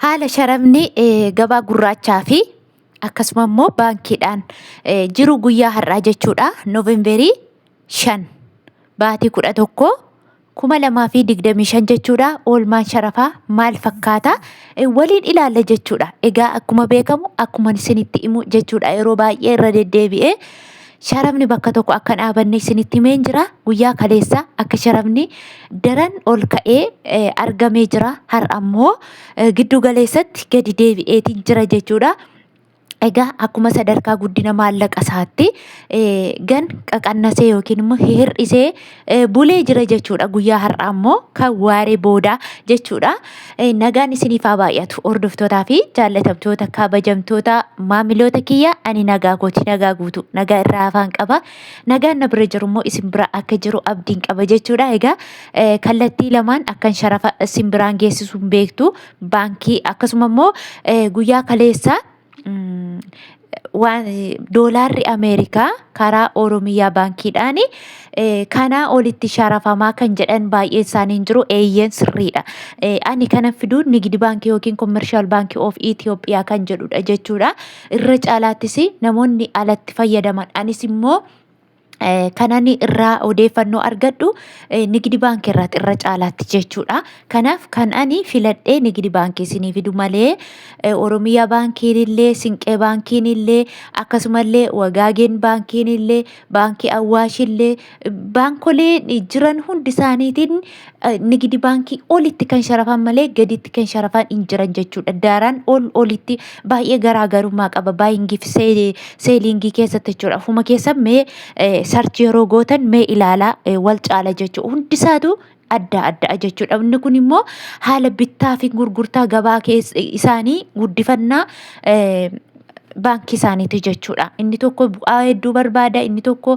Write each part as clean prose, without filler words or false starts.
Haala sharafni gabaa gurraachaa fi akkasuma immoo baankiidhaan jiru guyyaa har'aa jechuudha. Noovemberii 5 baatii 11 2025 jechuudha. Oolmaan sharafaa maal fakkaata? Waliin ilaalla jechuudha. Egaa akkuma beekamu akkuma isinitti himu jechuudha. Yeroo baay'ee irra deddeebi'ee sharafni bakka tokko akka dhaabanne isinitti himeen jira. Guyyaa kaleessa akka sharafni daran ol ka'ee argamee jira. Har'a ammoo giddu galeessatti gadi deebi'eetiin jira jechuudha. Egaa akkuma sadarkaa guddina maallaqa isaatti gan qaqannasee yookiin immoo hir'isee bulee jira jechuudha. Guyyaa har'aa immoo kan waaree boodaa jechuudha. Nagaan isiniif haa baay'atu hordoftootaa fi jaallatamtoota kabajamtoota maamiloota kiyya, ani nagaa kooti, nagaa guutuu, nagaa irraa afaan qaba. Nagaan na bira jiru immoo isin bira akka jiru abdiin qaba jechuudha. Egaa kallattii lamaan akkan sharafa isin biraan geessisu hin beektu, baankii akkasuma immoo guyyaa kaleessaa waan doolaarri Ameerikaa karaa Oromiyaa baankiidhaan kanaa olitti sharafamaa kan jedhan baay'ee isaanii hin jiru, eeyyeen sirriidha. Ani kana fiduun Nigdi Baankii yookiin Commercial Bank of Ethiopia kan jedhudha jechuudha. Irra caalaattis namoonni alatti fayyadaman, anis immoo kanan irraa odeeffannoo argadhu Nigdi Baankii irraati irra caalaatti jechuudha. Kanaaf kan ani filadhee Nigdi Baankii isinii fidu malee Oromiyaa Baankiin illee, Sinqee Baankiin illee, akkasumallee Wagaageen Baankiin illee, Baankii Awwaash illee, baankolee jiran hundi isaaniitiin Nigdi Baankii olitti kan sharafan malee gaditti kan sharafan hin jiran jechuudha. Daaraan ol olitti baay'ee garaagarummaa qaba. Baay'ingi fi seeliingii keessatti jechuudha. Ofuma keessa mee search yeroo gootan mee ilaalaa, wal caala jechuudha. Hundisaatu adda adda jechuudha. Inni kun immoo haala bittaa fi gurgurtaa gabaa keessa isaanii guddifannaa baankii isaaniiti jechuudha. Inni tokko bu'aa hedduu barbaada, inni tokko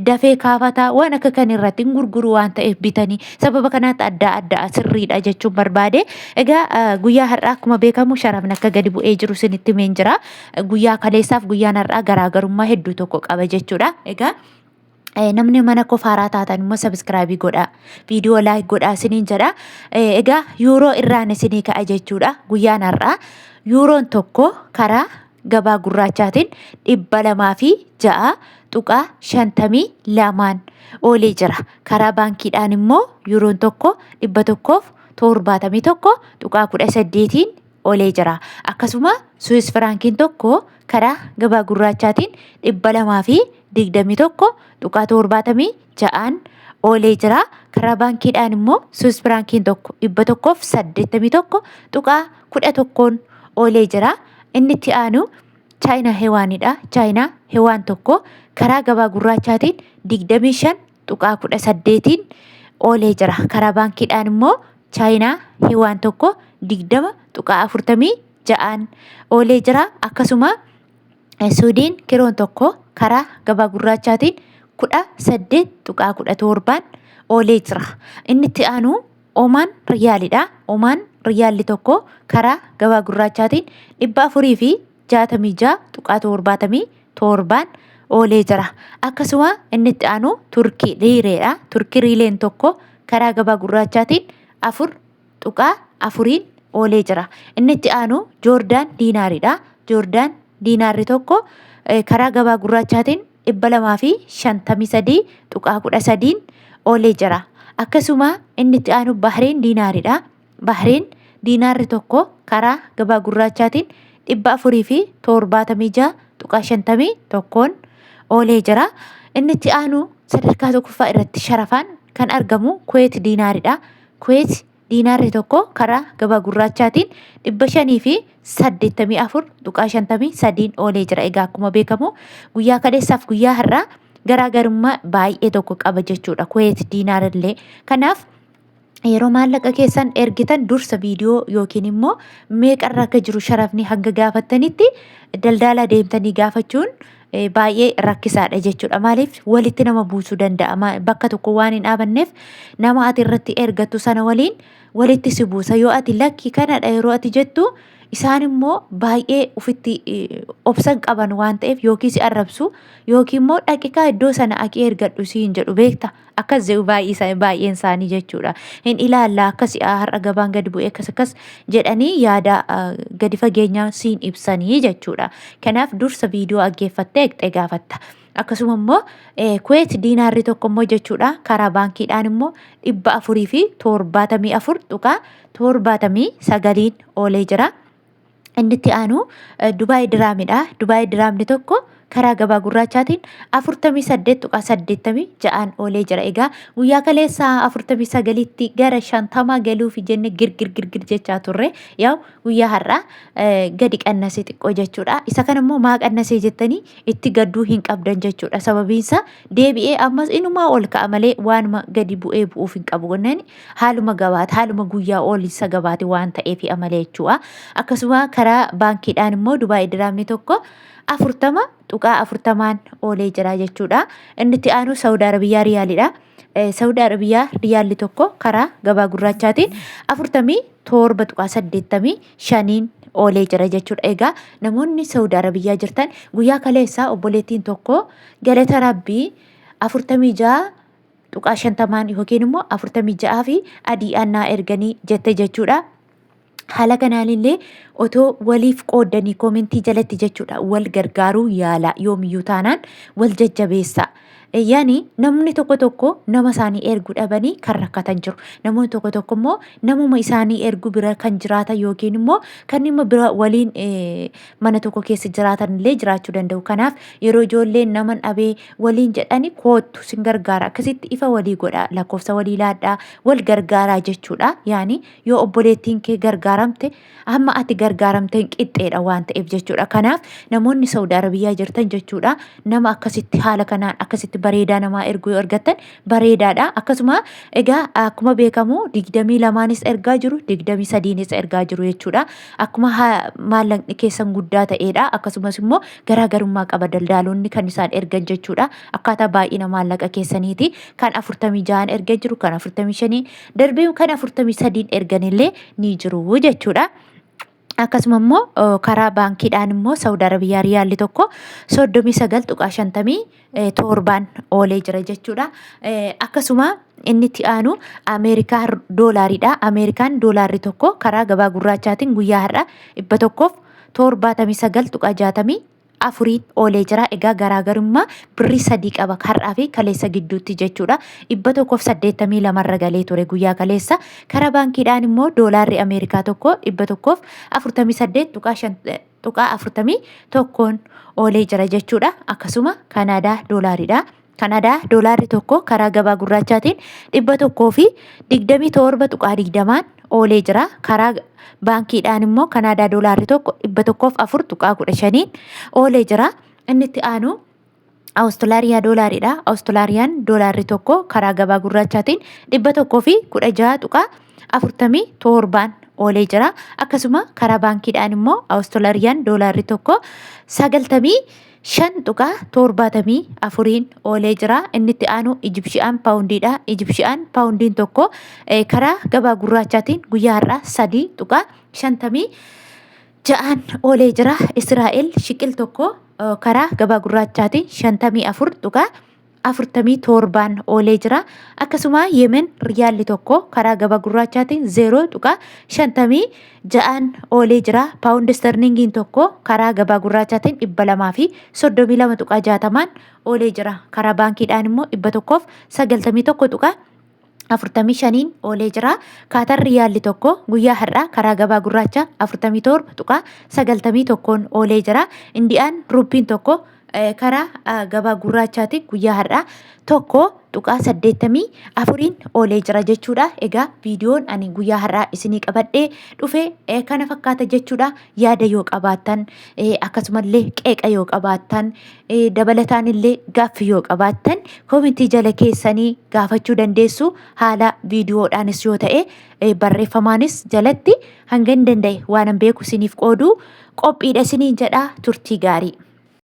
dafee kaafata, waan akka kan irratti hin gurguru waan ta'eef bitanii sababa kanaatti adda adda sirriidha jechuun barbaade. Egaa guyyaa har'aa akkuma beekamu sharafni akka gadi bu'ee jiru isinitti himeen jira. Guyyaa kaleessaaf guyyaan har'aa garaagarummaa hedduu tokko qaba jechuudha. Egaa namni mana koo faaraa taatan immoo subscribe godhaa, viidiyoo like godhaa isiniin jedha. Egaa yuuroo irraan isinii ka'a jechuudha. Guyyaan har'aa yuuroon tokko karaa gabaa gurraachaatiin 206.52n oolee jira. Karaa baankiidhaan immoo yuuroon tokko 171.18n oolee jira. Akkasuma Suwis firaankiin tokko karaa gabaa gurraachaatiin 221.76n oolee jira. Karaa baankiidhaan immoo Suwis firaankiin tokko 181.11n oolee jira. Inni itti aanu Chaayinaa Hewaanidha. Chaayinaa Hewaan tokko karaa gabaa gurraachaatiin 25.18n oolee jira. Karaa baankiidhaan immoo Chaayinaa Hewaan tokko 20.46n oolee jira. Akkasuma Suudiin kiroon tokko karaa gabaa gurraachaatiin 18.17n oolee jira. Inni itti aanu Omaan riyaalidha. Omaan riyaalli tokko karaa gabaa gurraachaatiin 466.77n oolee jira. Akkasuma inni itti aanu Turkii liireedha. Turkii riileen tokko karaa gabaa gurraachaatiin 4.4n oolee jira. Inni itti aanu Joordaan diinaaridha. Joordaan diinaarri tokko karaa gabaa gurraachaatiin 253.13n oolee jira. Akkasuma inni itti aanu Bahreen diinaaridha. Bahreen diinaarri tokko karaa gabaa gurraachaatiin 476.51n oolee jira. Inni itti aanu sadarkaa tokkoffaa irratti sharafaan kan argamu Kuweet diinaaridha. Kuweet diinaarri tokko karaa gabaa gurraachaatiin 584.53n oolee jira. Egaa akkuma beekamu guyyaa kaleessaaf guyyaa har'aa garaagarummaa baay'ee tokko qaba jechuudha. Kuweet diinaarillee. Kanaaf yeroo maallaqa keessan ergitan dursa viidiyoo yookiin immoo meeqarra akka jiru sharafni hanga gaafattanitti daldala deemtanii gaafachuun baay'ee rakkisaadha jechuudha. Maaliif walitti nama buusuu danda'a. Bakka tokko waan hin dhaabanneef nama ati irratti ergattu sana waliin walitti si buusa. Yoo ati lakki kanadha yeroo ati jettu, isaan immoo baay'ee ofitti obsan qaban waan ta'eef, yookiin si arrabsu yookiin immoo dhaqikaa iddoo sana aqii ergadhu siin jedhu, beekta. Akkas jedhu baay'een isaanii jechuudha. Hin ilaalla, akkas har'a gabaan gadi bu'ee akkas akkas jedhanii yaada gadi fageenyaa siin ibsanii jechuudha. Kanaaf dursa viidiyoo dhaggeeffattee eegxee gaafatta. Akkasuma immoo Kuweet diinaarri tokko immoo jechuudha, karaa baankiidhaan immoo 474.79n oolee jira. Inni itti aanu Dubaay diraamidha. Dubaay diraamni tokko karaa gabaa gurraachaatiin 48.86n oolee jira. Egaa guyyaa kaleessaa 49tti gara 50 galuuf jenne girgir girgir jechaa turre. Yaa'u guyyaa har'aa gadi qannasee xiqqoo jechuudha. Isa kana immoo maa qannasee jettanii itti gadduu hin qabdan jechuudha. Sababiinsa deebi'ee ammas inumaa ol ka'a malee waanuma gadi bu'ee bu'uuf hin qabu. Gonnaan haaluma gabaati, haaluma guyyaa oolinsa gabaati waan ta'eef amalee jechuudha. Akkasuma karaa baankiidhaan immoo Dubaay diraamni tokko 40.40n oolee jira jechuudha. Inni itti aanu Saawud Arabiyaa riyaalidha. Saawud Arabiyaa riyaalli tokko karaa gabaa gurraachaatiin 47.85n oolee jira jechuudha. Egaa namoonni Saawud Arabiyaa jirtan, guyyaa kaleessaa obboleettiin tokko galata rabbii 46.50n yookiin immoo 46 fi adii annaa erganii jette jechuudha. Haala kanaan illee otoo waliif qooddanii koomentii jalatti jechuudha, wal gargaaruu yaala. Yoomiyyuu taanaan wal jajjabeessa. Yaani namni tokko tokko nama isaanii erguu dhabanii kan rakkatan jiru. Namoonni tokko tokko immoo namuma isaanii erguu bira kan jiraatan yookiin immoo kan dhimma bira waliin mana tokko keessa jiraatan illee jiraachuu danda'u. Kanaaf yeroo ijoolleen nama dhabee waliin jedhani, koottu sin gargaara, akkasitti ifa walii godha, lakkoofsa walii laadhaa, wal gargaaraa jechuudha. Yaani yoo obboleettiin kee gargaaramte hamma ati gargaaramteen qixxeedha waan ta'eef jechuudha. Kanaaf namoonni Saudi Arabiyaa jirtan jechuudha, nama akkasitti haala kanaan akkasitti bareedaa namaa erguu yoo argattan bareedaadha. Akkasuma egaa akkuma beekamu 22nis ergaa jiru, 23nis ergaa jiru jechuudha. Akkuma maallaqni keessan guddaa ta'eedha. Akkasumas immoo garaagarummaa qaba daldaalonni kan isaan ergan jechuudha. Akkaataa baay'ina maallaqa keessaniiti. Kan 46n ergan jiru, kan 45 darbee kan 43n erganillee ni jiru jechuudha. Akkasuma immoo karaa baankiidhaan immoo Saawud Arabiyaa riyaalli tokko 39.57n oolee jira jechuudha. Akkasuma inni itti aanu Ameerikaa doolaariidha. Ameerikaan doolaarri tokko karaa gabaa gurraachaatiin guyyaa har'a 179.64n oolee jira. Egaa garaagarummaa birrii 3 qaba har'aa fi kaleessa gidduutti jechuudha. 182rra galee ture guyyaa kaleessa. Karaa baankiidhaan immoo doolaarri Ameerikaa tokko 148.5.41n oolee jira jechuudha. Akkasuma Kanaadaa doolaariidha. Kanaadaa doolaarri tokko karaa gabaa gurraachaatiin 127.20n oolee jira. Karaa baankiidhaan immoo Kanaadaa doolaarri tokko 104.15n oolee jira. Inni itti aanu Awustiraaliyaa doolaariidha. Awustiraaliyaan doolaarri tokko karaa gabaa gurraachaatiin 116.47n oolee jira. Akkasuma karaa baankiidhaan immoo Awustiraaliyaan doolaarri tokko 95.74n oolee jira. Inni itti aanu Ijibshiyaan paawundiidha. Ijibshiyaan paawundiin tokko karaa gabaa gurraachaatiin guyyaa har'aa 3.56n oolee jira. Israa'el shiqil tokko karaa gabaa gurraachaatiin 54.47n oolee jira. Akkasuma Yemen riyaalli tokko karaa gabaa gurraachaatiin 0.56n oolee jira. Paawundi sterlingiin tokko karaa gabaa gurraachaatiin 232.60n oolee jira. Karaa baankiidhaan immoo 191.45n oolee jira. Kaatar riyaalli tokko guyyaa har'aa karaa gabaa gurraacha 47.91n oolee jira. Indiyaan ruuppiin tokko karaa gabaa gurraachaatiin guyyaa har'aa 1.84n oolee jira jechuudha. Egaa viidiyoon ani guyyaa har'aa isinii qabadhee dhufe kana fakkaata jechuudha. Yaada yoo qabaattan, akkasumallee qeeqa yoo qabaattan, dabalataan illee gaaffii yoo qabaattan koomentii jala keessanii gaafachuu dandeessu. Haala viidiyoodhaanis yoo ta'e barreeffamaanis jalatti hanga hin danda'e waan an beeku isiniif qooduu qophiidha isiniin jedha. Turtii gaarii.